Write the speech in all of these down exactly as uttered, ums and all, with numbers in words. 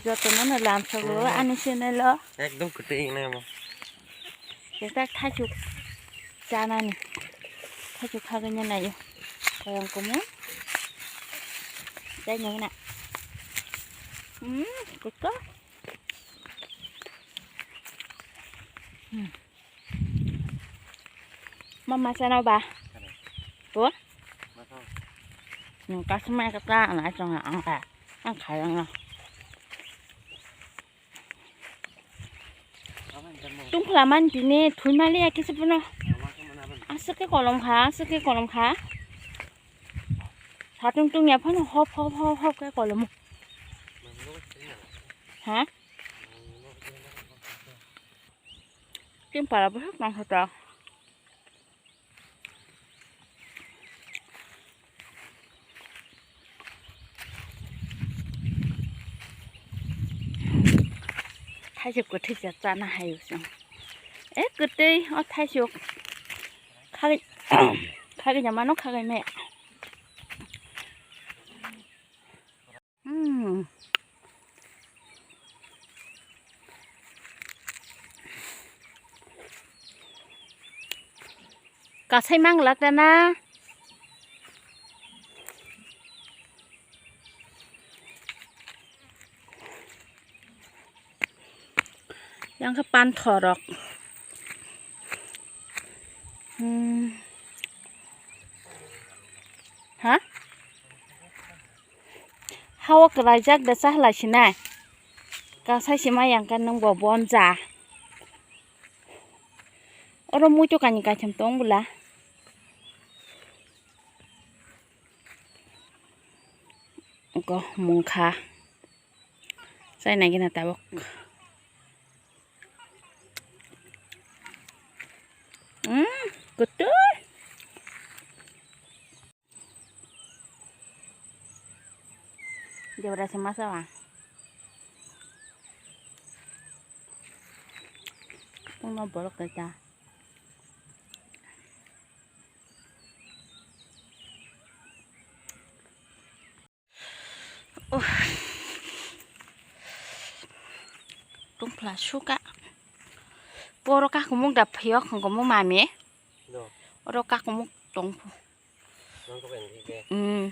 Jotono no lamsogo ani channel o. Ekdom kwtwi wngnai omo. Kisa thaichuk chanani. Thaichuk khagwino naio. Koyang kumu. Tei nangna. Hmm, kuto. Hmm. Mama sana ba? Bo? Nung kasma kata na chong ang ka. Ang kayang na. Tungkla man tini thui mali ya kisi puno. Aswk khe kolom kha, aswk khe kolom kha. Satung tung ya phano hop hop hop hop khe kolom. Ha? Tin para bwswk nang kha ta. Thaisok kwthwi cha chana hai chwng. E kwtwi o thaisok. Khagwi, khagwi jamano khagwi me. Hmm. Kasai mang lak na. Yang khe panthorok. Hmm. Ha? Hao kwlaijak da chahlai sinai. Kasai sima yang khe nwng bo bonja. Oro muitu kaini kaitham tong bwla. Go mungkha. Chai nai gina tabuk. Hmm, kutu. Debra se masa wa. Tungno borok kaita. Oh. Tungphla suka. Poro kakumuk da phiyok hwnkhe mo mami. Oro kakumuk tongphu. Hmm.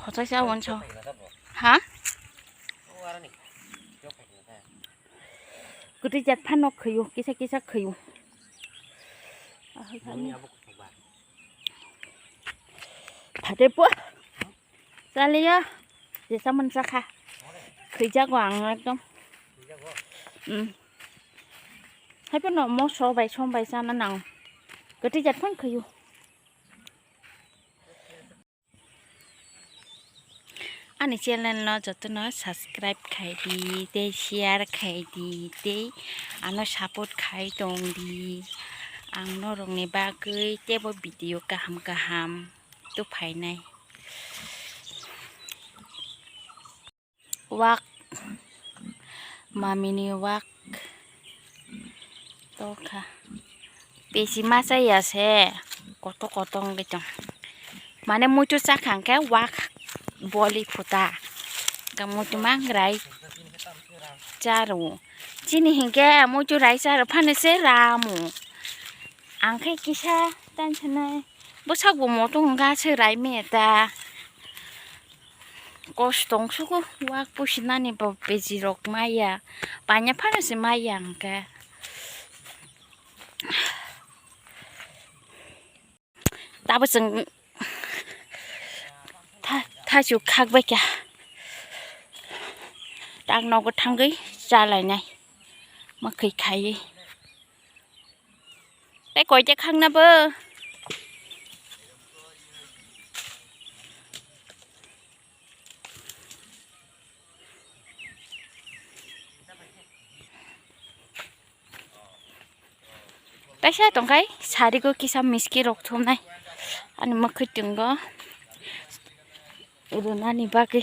Khochai sa wanso. Ha? Kwtwi jat phano khwio, kisa kisa khwio. Ahai phano. Phate po. Chaliya. Jesa mansa kha. Khwijago ang ekdom. Hmm. Hai phano moso bai som bai chana nang. Kwtwi jat phano khwio. Ani channel no jotono subscribe khai di, tei share khai di, tei ano support khai tong di. Ang norokni bagwi teibo video kaham kaham tubuphainai. Wak, mamini wak tokha. Besi masa ya se, koto koto wngwi tong. Mane muitu chakha hwnkhe wak boli phuta. Ka muitu mangrai charu. Chini hinkhe muitu rai charu phano se ramu. Ang khe kisa tan sanai. Bwsakbo moto wngkha se rai meta. Kosto wngsugo wak pusinani bo bejirok maya. Panya phano se maya hwnkhe. Tabo chwng tha-, thaichuk khak bai kha. Tak nogo thangwi chalainai. Mwkhwi khaiwi. Tei koite khakna bo. Kaisa tongkhai sarigo kisa miski rok thumnai ani mwkhwi tongo rwnani bagwi.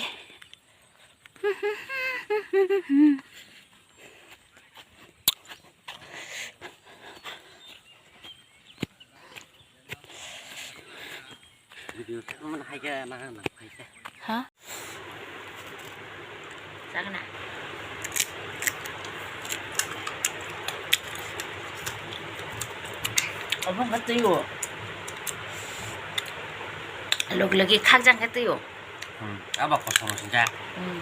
Ha? Chakna. Obo wngkha twi o. Lok logi khakjang khe twi o. Hmm, abo kosom singkha. Hmm.